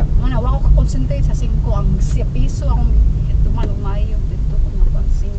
Muna wa ko ka-concentrate sa 5 ang siya piso akong tuman og maayo dito ko na ang 5.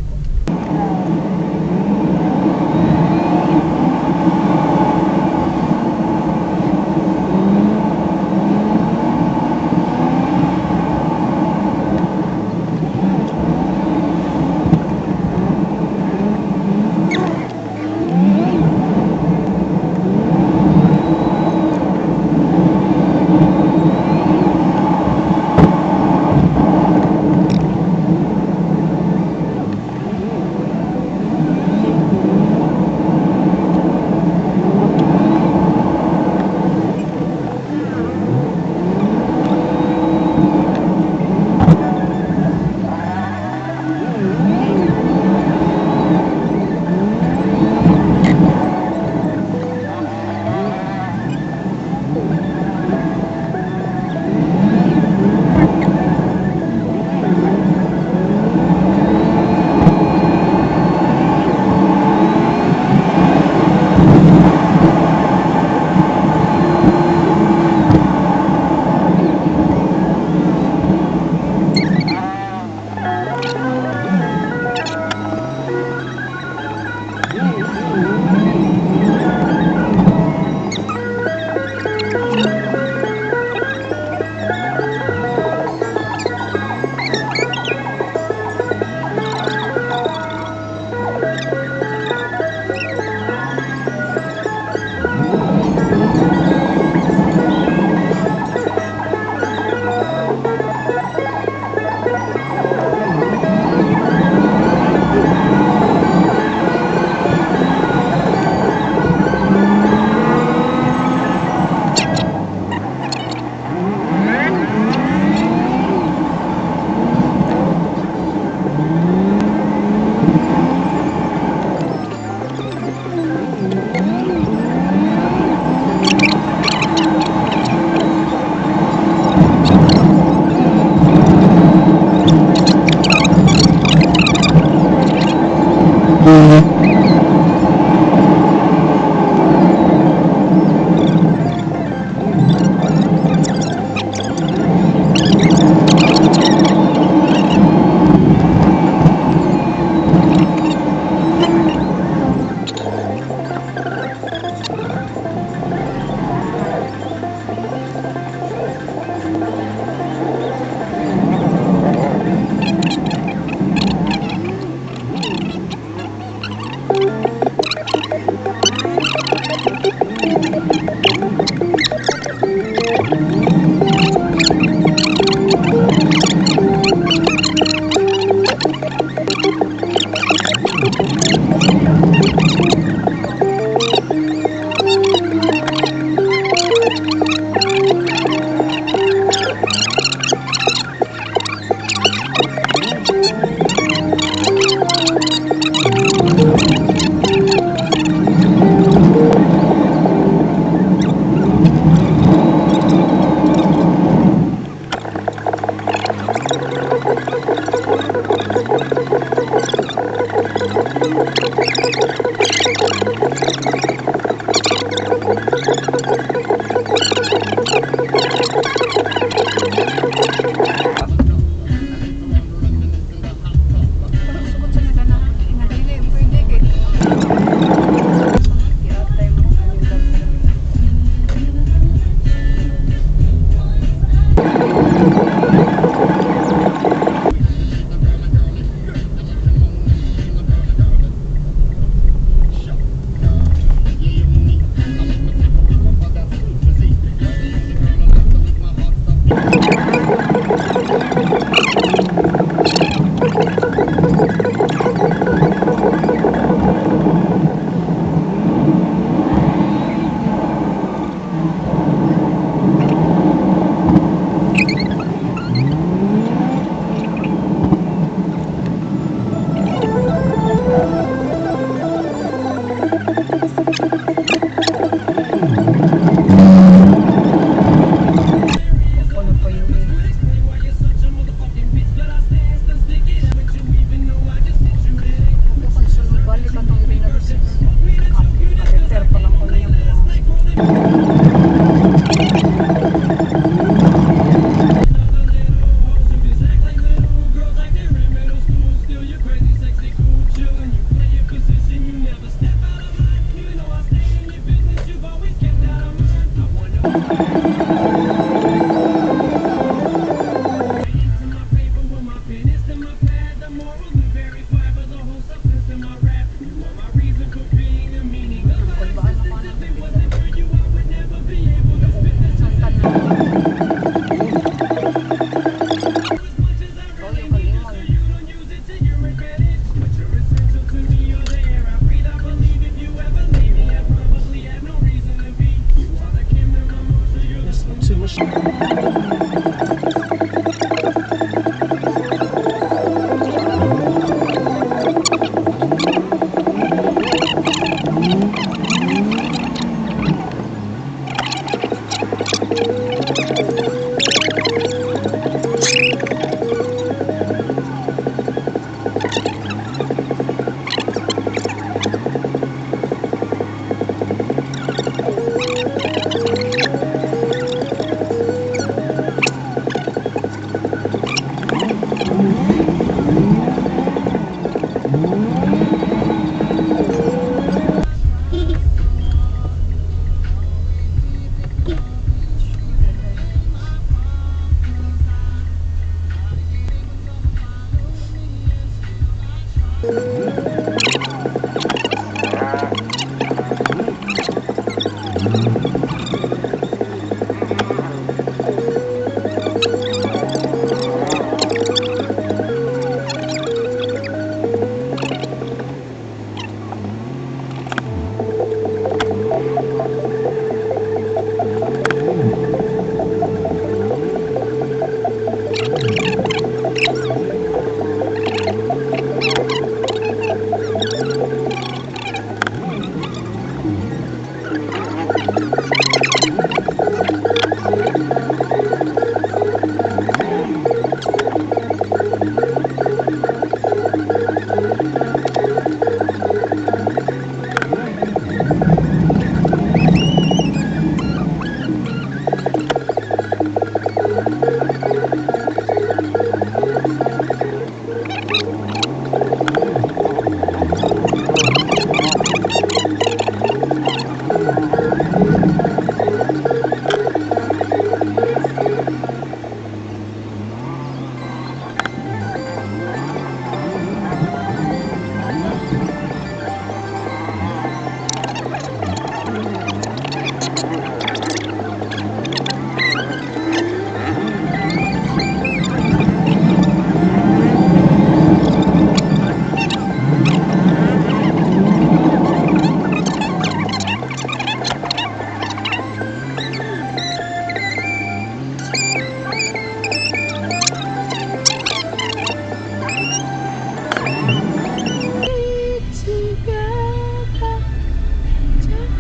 Together, talk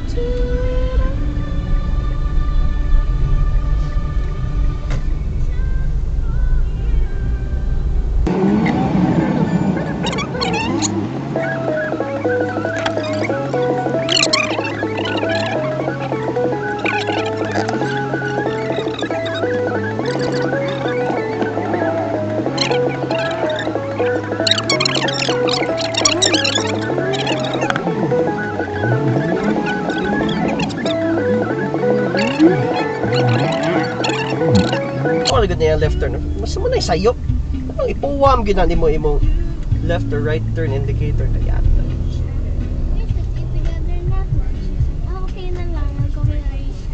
to it all. Wala gud niya left turn. Mas mo na sayop. Anong ipuwam gyud na nimo imong left or right turn indicator kaya. We should eat together na. Ah, okay na lang. I'll go with Aisha.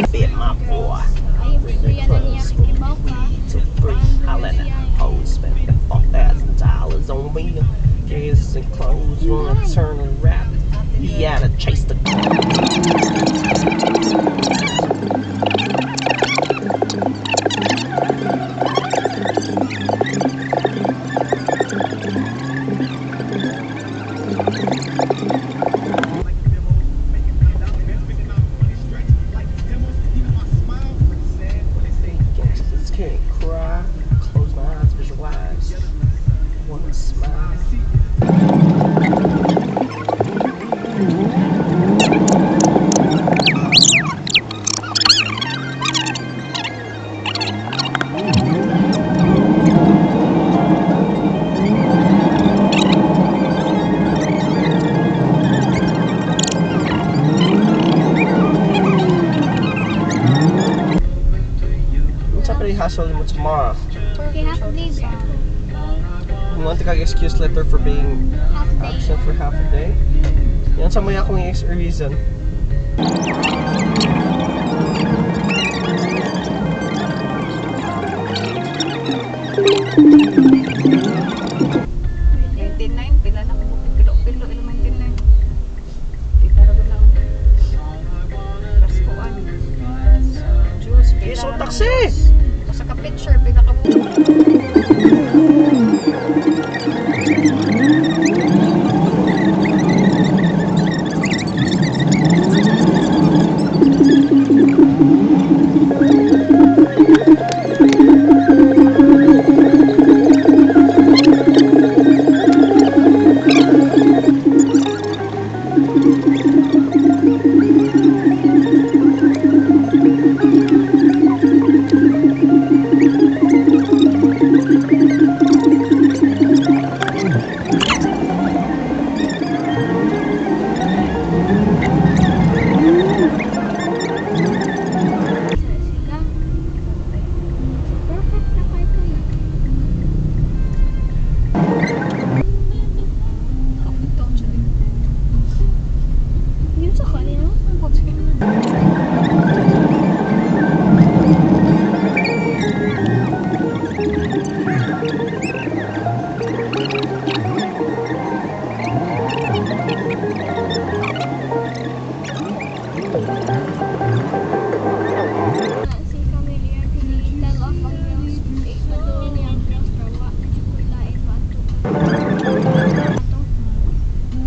Fit my boy. Ay, kuya na niya kikibaw ka. Two, three, holla at hoes, spend the $4,000 on me. Kids and clothes wanna turn and rap. He had to chase the gangsters can't cry. Close my eyes, visualize. Wanna smile. What's up, hassle mo tomorrow? Okay, half day ba? You want to kag excuse letter for being Half day. Absent for half a day? Yan sa mga akong reason. 99, pila na ko pilo pilo ilang 99. Pila ra lang. Raskuan. Juice, pila. Iso taxi! Sa ka picture, pila ka mo.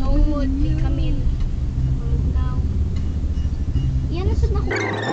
Tungod ni Camille. Now. Yan na sad na ko.